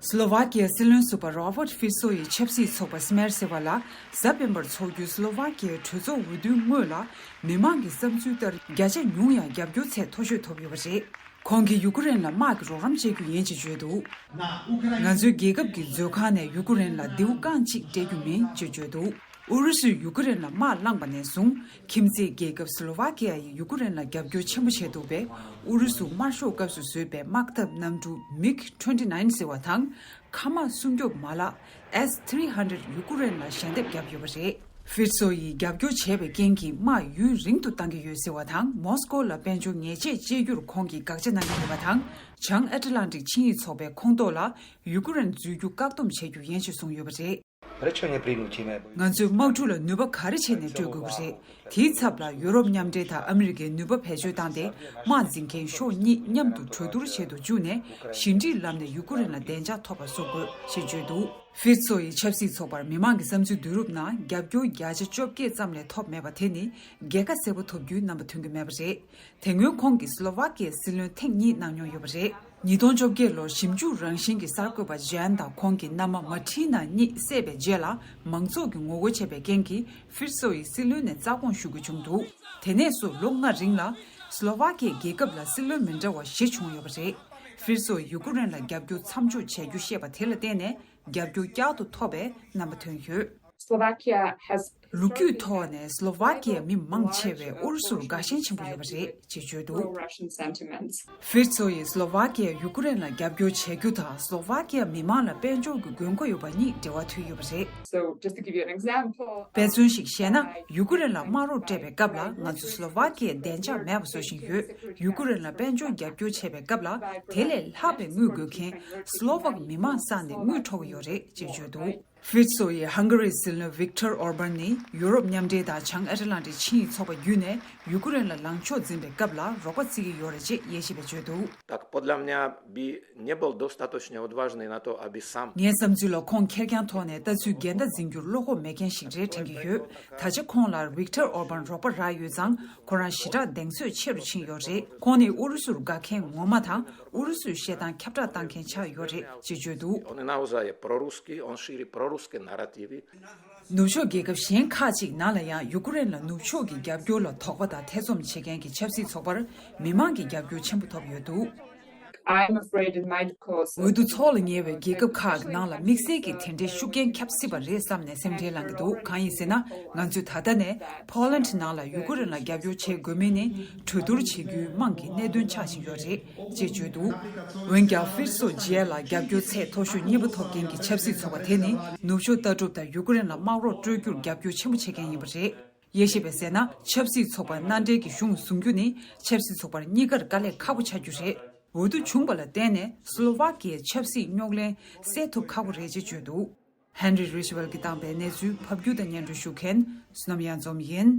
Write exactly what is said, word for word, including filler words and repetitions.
སི་ལོ་ཝཱ་ཀི་ཡའི་སྲིད་བློན་ཟུར་པ་རོ་བར་ཊ་ཧྥིར་ཙོ་ཡི་ཆབ་སྲིད་ཚོགས་པ་སི་མེར་ཟེར་བ་ལ། གཟའ་སྤེན་པར་འཚོགས་རྒྱུའི་སི་ལོ་ཝཱ་ཀི་ཡའི་གྲོས་ཚོགས་འོས་བསྡུའི་སྔོན་ལ། མི་མང་གི་བསམ་ཚུལ་ལྟར་བརྒྱ་ཆ་ཉུང་ཡང་རྒྱབ་སྐྱོར་ཚད་མཐོ་ཤོས་ཐོབ་ཡོད་པ་རེད། ཁོང་གིས་ཡུ་ཀེ་རེན་ལ་དམག་གི་རོགས་རམ་བྱེད་རྒྱུ་ཡིན་ཅེས་བརྗོད་འདུག། ང་ཚོའི་རྒྱལ་ཁབ་ཀྱི་མཛོད་ཁང་ནས་ཡུ་ཀེ་རེན་ལ་མདེའུ་རྐང་གཅིག་སྤྲད་རྒྱུ་མིན་ཅེས་བརྗོད་འདུག། ཨུ་རུ་སུས་ཡུ་ཀེ་རེན་ལ་དམག་བསླངས་པ་ནས་བཟུང་། ཁྱིམ་མཚེས་རྒྱལ་ཁབ་སི་ལོ་ཝཱ་ཀི་ཡ་ཡིས་ཡུ་ཀེ་རེན་ལ་རྒྱབ་སྐྱོར་ཆེན་པོ་བྱས་འདུག་པས། ཨུ་རུ་སུ་དམར་ཤོག་སྐབས་སུ་བཟོས་པའི་དམག་འཐབ་གནམ་གྲུ་མིག་ཊུ་ཝེན་ཊི་ནའིན་ཟེར་བ་དང་། མཁའ་དམག་སྲུང་སྐྱོབ་མ་ལག་ཨེས་ཐི་རི་ཧན་ཌེ་རེཌ་ཡུ་ཀེ་རེན་ལ་ཞལ་འདེབས་བརྒྱབ་ཡོད་པ་རེད། ཧྥིར་ཙོ་ཡིས་རྒྱབ་སྐྱོར་བྱས་པའི་རྐྱེན་གྱིས་དམག་ཡུན་རིང་དུ་གཏང་གི་ཡོད་ཟེར་བ་དང་། མོ་སི་ཀོ་ལ་དཔལ་འབྱོར་ཉེས་ཆད་གཅོད་རྒྱུར་ཁོང་གིས་དགག་བྱ་གནང་གི་ཡོད་པ་དང་། བྱང་ཨེ་ཊ་ལན་ཊིག་ཆིངས་ཡིག་ཚོགས་པའི་ཁོངས་གཏོགས་ལ་ཡུ་ཀེ་རེན་འཛུལ་རྒྱུ་བཀག་སྡོམ་བྱེད་རྒྱུ་ཡིན་ཞེས་གསུངས་ཡོད་པ་རེད། Решение принятие. ང་ཚོས་དམག་འཁྲུག་ལ་ནུས་པ་ག་རེ་བྱས་ནས་སྤྲོད་དགོས་ཀྱི་རེད། དེའི་ཚབ་ལ་ཡུ་རོབ་མཉམ་འབྲེལ་དང་ཨ་མི་རི་ཀའི་ནུས་པ་བེད་སྤྱོད་བཏང་སྟེ། དམག་འཛིན་མཁན་ཕྱོགས་གཉིས་མཉམ་དུ་གྲོས་བསྡུར་བྱེད་དུ་བཅུག་ནས། ཞི་འགྲིག་ལམ་ནས་ཡུ་ཀེ་རེན་ལ་བདེ་འཇགས་ཐོབ་པ་བཟོ་དགོས་ཞེས་བརྗོད་འདུག། ཧྥིར་ཙོ་ཡི་ཆབ་སྲིད་ཚོགས་པར་མི་མང་གི་བསམ་ཚུལ་བསྡུ་རུབ་ནང་རྒྱབ་སྐྱོར་བརྒྱ་ཆ་བཅོ་བརྒྱད་ཙམ་ལས་ཐོབ་མེད་པ་དེ་ནི། རྒྱལ་ཁ་གསལ་པོ་ཐོབ་རྒྱུའི་རྣམ་པ་ཐོན་གྱི་མེད་པ་རེད། དེ་སྔོན་ཁོང་གིས་སི་ལོ་ཝཱ་ཀི་ཡའི་སྲིད་བློན་ཐེངས་གཉིས་གནང་མྱོང་ཡོད་པ་རེད། ཉིས་སྟོང་བཅོ་བརྒྱད་ལོར་ཞིབ་འཇུག་རང་བཞིན་གྱི་གསར་འགོད་པ་ཇན་དང་ཁོང་གི་མནའ་མ་མ་ཊི་ན་གཉིས་བསད་པའི་རྗེས་ལ། མང་ཚོགས་ཀྱིས་ངོ་རྒོལ་བྱས་པའི་རྐྱེན་གྱིས་ཧྥིར་ཙོ་ཡི་སྲིད་བློན་ནས་རྩ་དགོངས་ཞུ་དགོས་བྱུང་འདུག། དེ་ནས་བཟུང་ལོ་ལྔ་རིང་ལ། སི་ལོ་ཝཱ་ཀི་ཡའི་རྒྱལ་ཁབ་ལ་སྲིད་བློན་མི་འདྲ་བ་བཞི་བྱུང་ཡོད་པ་རེད། ཧྥིར་ཙོ་ཡིས་ཡུ་ཀེ་རེན་ལ་རྒྱབ་སྐྱོར་མཚམས་འཇོག་བྱ་རྒྱུ་བཤད་པ་དེ་ལ་བརྟེན་ནས། རྒྱབ་སྐྱོར་བསྐྱར་དུ་ཐོབ་པའི་རྣམ་པ་ཐོན་ཡོད། Slovakia has ལོ་རྒྱུས་ཐོག་ནས་སི་ལོ་ཝཱ་ཀི་ཡའི་མི་མང་ཆེ་བས་ཨུ་རུ་སུར་དགའ་ཞེན་ཆེན་པོ་ཡོད་པ་རེད་ཅེས་བརྗོད་འདུག། Pro-Russian sentiments. ཧྥིར་ཙོ་ཡིས་སི་ལོ་ཝཱ་ཀི་ཡ་ཡུ་ཀེ་རེན་ལ་རྒྱབ་སྐྱོར་བྱ་རྒྱུ་དང་། སི་ལོ་ཝཱ་ཀི་ཡ་མི་མང་ལ་དཔལ་འབྱོར་གྱི་དགོས་མཁོ་ཡོད་པ་གཉིས་འབྲེལ་བ་མཐུད་ཡོད་པ་རེད། So, just to give you an example, དཔེ་མཚོན་ཞིག་བཤད་ན། ཡུ་ཀེ་རེན་ལ་དམག་རོགས་སྤྲད་པའི་སྐབས་ལ། ང་ཚོ་སི་ལོ་ཝཱ་ཀི་ཡའི་བདེ་འཇགས་མེད་པ་བཟོ་བཞིན་ཡོད། ཡུ་ཀེ་རེན་ལ་དཔལ་འབྱོར་རྒྱབ་སྐྱོར་བྱས་པའི་སྐབས་ལ། དེ་ལས་ལྷག་པའི་དངུལ་དགོས་མཁན་སི་ལོ་ཝཱ་ཀི་མི་མང་བསགས་ནས་དངུལ་འཕྲོག་གི་ཡོད་རེད་ཅེས་བརྗོད་འདུག། ཧྥིར་ཙོ་ཡིས་ཧང་ག་རིའི་སྲིད་བློན་ཝིག་ཏར་ཨོར་བན་ནི་ཡུ་རོབ་མཉམ་འབྲེལ་དང་བྱང་ཨེ་ཊ་ལན་ཊིག་ཆིངས་ཡིག་ཚོགས་པ་བརྒྱུད་ནས་ཡུ་ཀེ་རེན་ལ་ལངས་ཕྱོགས་འཛིན་པའི་སྐབས་ལ་རོགས་པ་བརྩི་གི་ཡོད་རེད་ཅེས་དབྱེ་ཞིབ་པས་བརྗོད་འདུག། Так, подле меня би не был достаточно отважный на то, аби сам. ངའི་བསམ་ཚུལ་ལ་ཁོང་ཁེར་རྐྱང་ཐོག་ནས་ལྟ་ཚུལ་འགལ་ཟླ་འཛིན་རྒྱུར་བློ་ཁོག་མེད་མཁན་ཞིག་རེད་དྲན་གྱི་ཡོད། ད་ཆ་ཁོང་ལ་ཝིག་ཏར་ཨོར་བན་རོགས་པ་རག་ཡོད་ཙང་། ཁོ་རང་ཞེ་དྲག་གདེང་ཚོད་ཆེ་རུ་ཕྱིན་ཡོད་རེད། ཁོང་ནི་ཨུ་རུ་སུར་དགའ་མཁན་ངོ་མ་དང་། ཨུ་རུ་སུའི་བཤད་སྟངས་ཁྱབ་བསྒྲགས་བཏང་མཁན་ཆགས་ཡོད་རེད་ཅེས་བརྗོད་འདུག། Он и навзаje прорусский, он шире прорусские нарративы. ནུབ་ཕྱོགས་རྒྱལ་ཁབ་གཞན་ཁག་ཅིག་ནང་ལ་ཡང་ཡུ་ཀེ་རེན་ལ་ནུབ་ཕྱོགས་ཀྱི་རྒྱབ་སྐྱོར་ལ་དོགས་པ་དང་ཐེ་ཚོམ་བྱེད་མཁན་གྱི་ཆབ་སྲིད་ཚོགས་པར་མི་མང་གི་རྒྱབ་སྐྱོར་ཆེན་པོ་ཐོབ་ཡོད་འདུག། I'm afraid it might cause འོས་བསྡུ་འཚོགས་ལ་ཉེ་བའི་རྒྱལ་ཁབ་ཁག་གི་ནང་ལ་དམིགས་བསལ་གྱི་དེ་འདྲའི་ཤུགས་རྐྱེན་ཁྱབ་སྲིད་པ་རེད་བསམ་ནས་སེམས་ཁྲལ་ལངས་ཀྱི་འདུག། གང་ཡིན་ཟེར་ན། ང་ཚོས་ད་ལྟ་ནས་ཕོ་ལན་ཌི་ནང་ལ་ཡུ་ཀེ་རེན་ལ་རྒྱབ་སྐྱོར་བྱེད་དགོས་མིན་ནི་གྲོས་བསྡུར་བྱེད་རྒྱུའི་དམངས་ཀྱི་གནད་དོན་ཆགས་བཞིན་ཡོད་རེད་ཅེས་བརྗོད་འདུག། འོན་ཀྱང་ཧྥིར་ཙོ་རྗེས་ལ་རྒྱབ་སྐྱོར་ཚད་མཐོ་ཤོས་གཉིས་པ་ཐོབ་མཁན་གྱི་ཆབ་སྲིད་ཚོགས་པ་དེ་ནི། ནུབ་ཕྱོགས་ལྟ་གྲུབ་དང་ཡུ་ཀེ་རེན་ལ་དམག་རོགས་སྤྲོད་རྒྱུར་རྒྱབ་སྐྱོར་ཆེན་པོ་བྱེད་མཁན་ཡིན་པ་རེད། དབྱེ་ཞིབ་པས་ཟེར་ན། ཆབ་སྲིད་ཚོགས་པར་མནའ་འབྲེལ་གྱི་གཞུང་བཟུང་རྒྱུ་ནི། ཆབ་སྲིད་ཚོགས་པར་གཉིས་ཀར་དཀའ་ལས་ཁག་པོ་ཆགས་རྒྱུ་རེད། འོས་བསྡུ་བྱུང་བ་ལ་བརྟེན་ནས་སི་ལོ་ཝཱ་ཀི་ཡའི་ཆབ་སྲིད་རྙོག་གླེང་སེལ་ཐུབ་ཁག་པོ་རེད་ཅེས་བརྗོད་འདུག། ཧན་རི་རི་ཆི་ཝེལ་གྱིས་བཏང་པའི་གནས་ཚུལ་ཕབ་སྒྱུར་དང་སྙན་སྒྲོན་ཞུ་མཁན་བསོད་ནམས་གཡང་འཛོམས་ཡིན།